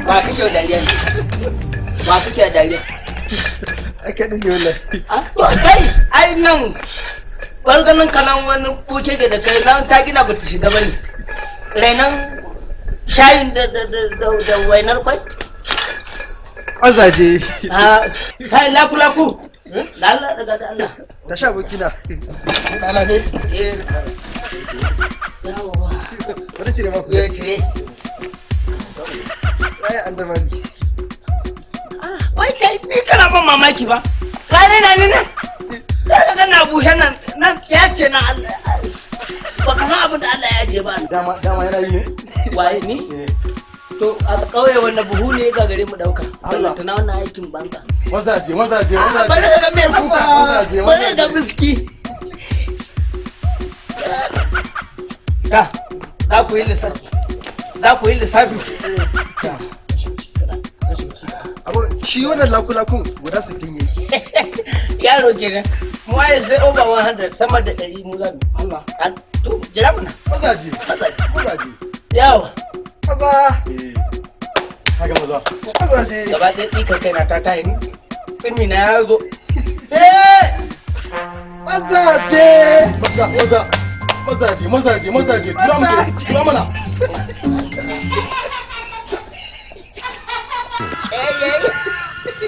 Ba kake wa dariya ne? Ba kake wa dariya? Aka dinga wallahi. Ah, to kai, ai nan ɓangaren kanan wani kuke da kai nan ta gina bata shiga bane. Rainan shayin da wainar kwai. Mazaje. Ah, kai laku laku. Lalla daga da Allah. Da sha abokina. Ala ne. Eh. Yawwa. Bari cire maku. Ya cire. Ai an da mani. Ah, wai kai ni kana ban mamaki ba. Ka ne na ni nan. Ka ga na bushe nan nan ya ce na Allah. Ba ka san abin da Allah ya ajiye ba. Dama dama yana yi ne. Waye ni? To a ƙauye wannan buhu ne ga gare mu ɗauka. Allah. Tana wannan aikin banza. Mazaje mazaje Ah, mazaje. bari ka ga mai kuka. Mazaje Bari ka ga biski. Ka, za ku yi lissafi. Za ku yi lissafi. Abu shi wannan lakulakun guda 60 yayi. Yaro kenan. Mu waye sai over 100 sama da 100 mu zamu. Allah. Ah, to jira mana. Mazaje. Mazaje. Mazaje. Yawa. Maza. Haka maza. Mazaje. Gaba ɗaya tsikar kaina ta tayi ni. Tsimi na ya zo. Eh! Mazaje. Maza maza. Mazaje mazaje mazaje. Tura mu tura mana.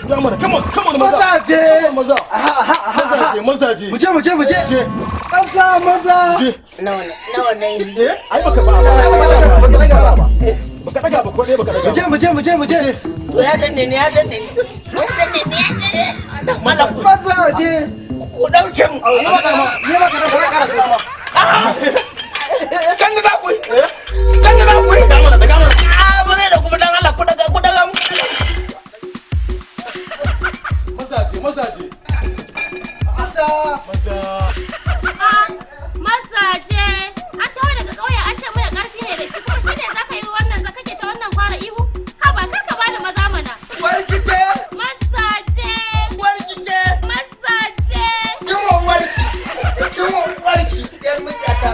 Tura mana. Come on come on maza. Mazaje. Come on, maza. Aha aha aha. Mazaje mazaje. Muje muje muje. Je. Maza maza. Je. Nawa nawa ne? Eh ai baka ba ba baka daga ba. Baka daga ba ko dai baka daga. Muje muje muje muje. To ya danne ni ya danne ni. Ya danne ni ya danne ni. Malam ku Mazaje. ku dauke mu. Ni ba karama. Ni ba karama. Ba karama. Kan da ku. Kan da ku. Daga mana daga mana. Ah, bare da kuma dan Allah ku daga ku daga mu. Mazaje mazaje. Maza. Maza. Mazaje, an taho daga ƙauye an ce mana ƙarfi ne da shi kuma shi ne za ka yi wannan za kake ta wannan fara ihu? Haba kar ka bani maza mana. Warkice. Mazaje, Warkice. mazaje. Kinwan warki. Kinwan warki. Yar mutata.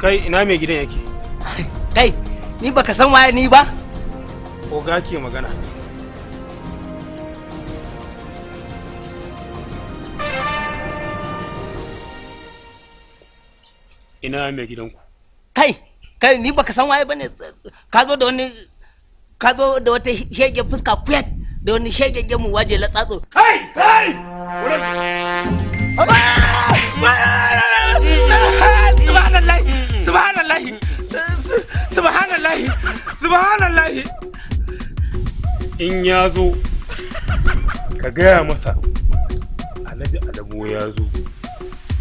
Kai ina mai gidan yake? Kai, ni baka san waye ni ba? Oga ke magana. Ina mai gidanku? Kai, kai ni baka san waye bane. Ka zo da wani ka zo da wata shege fuska kuyat da wani shege gemu waje latsatso. Kai! Kai! Subhanallah! Subhanallah! Subhanallah! Subhanallah! In ya zo, ka gaya masa Alhaji Adamu ya zo,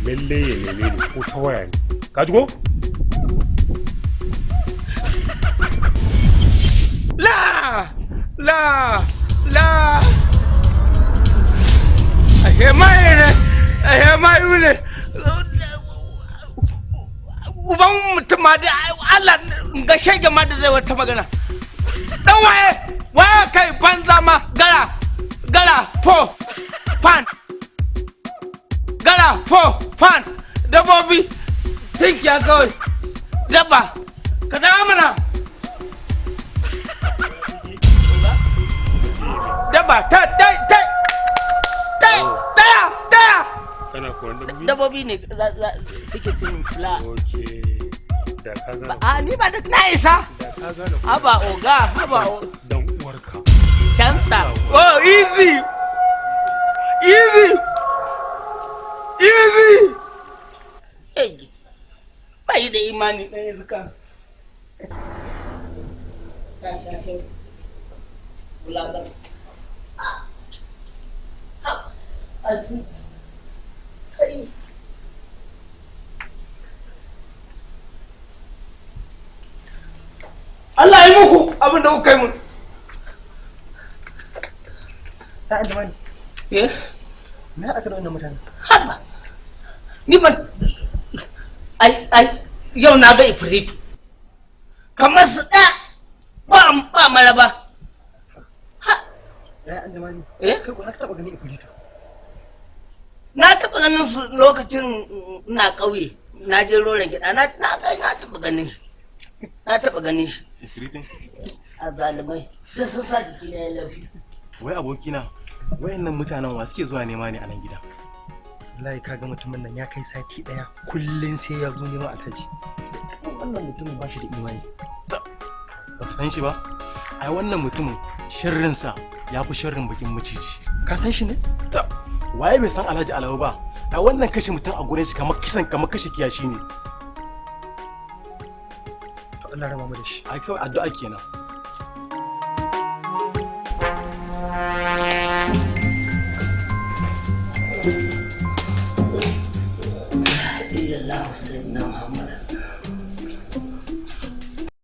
lalle ya neme ni ko ta waya ne. Ka ji ko? La! La! La! Ashe mai ne! Ashe mai ne! Uban mutum ma da Allah ga shege ma da zai wata magana. Dan waye! Waye kai banza ma gara! Gara fo! Fan! Gara fo! Fan! Dabbobi! Tinkiya kawai! Dabba! Ka dawo mana! Dabba ta ta ta ta taya taya. Ka Kana koran dabbobi? Dabbobi ne suke cin fula. Okay. Da ka gane. A ni ba duk na isa. Da ka gane. Haba oga, haba o. Dan uwarka. Cansa. Oh, easy. Easy. Easy. Hey. Ba yi da imani ɗan iska. Allah yi muku abin da kuka yi mun. Ta Aljamani. Eh? Me aka da wannan mutanen? Haba. Ni ban ai ai yau na ga ifritu. Kamar su ɗaya ba ba maraba. Ha. Ya Aljamani. Eh? Kai ko na taɓa ganin ifritu. Na taɓa ganin su lokacin ina ƙauye. Na je roron gida na na na taɓa ganin shi. Na taɓa ganin shi. Ifritin? A zalimai. Duk sun sa jiki na ya laushi. Wai abokina, wayannan mutanen wa suke zuwa nema ne a nan gida? Wallahi kaga mutumin nan ya kai sati daya kullun sai ya zo neman alhaji. Wannan mutumin ba shi da imani. Ba ka san shi ba? Ai wannan mutumin sharrinsa ya fi sharrin bakin maciji. Ka san shi ne? Waye bai san Alhaji Alawu ba? Ai wannan kashe mutum a gurin shi kamar kisan kamar kashe kiyashi ne. To Allah raba mu da shi. Ai kawai addu'a kenan.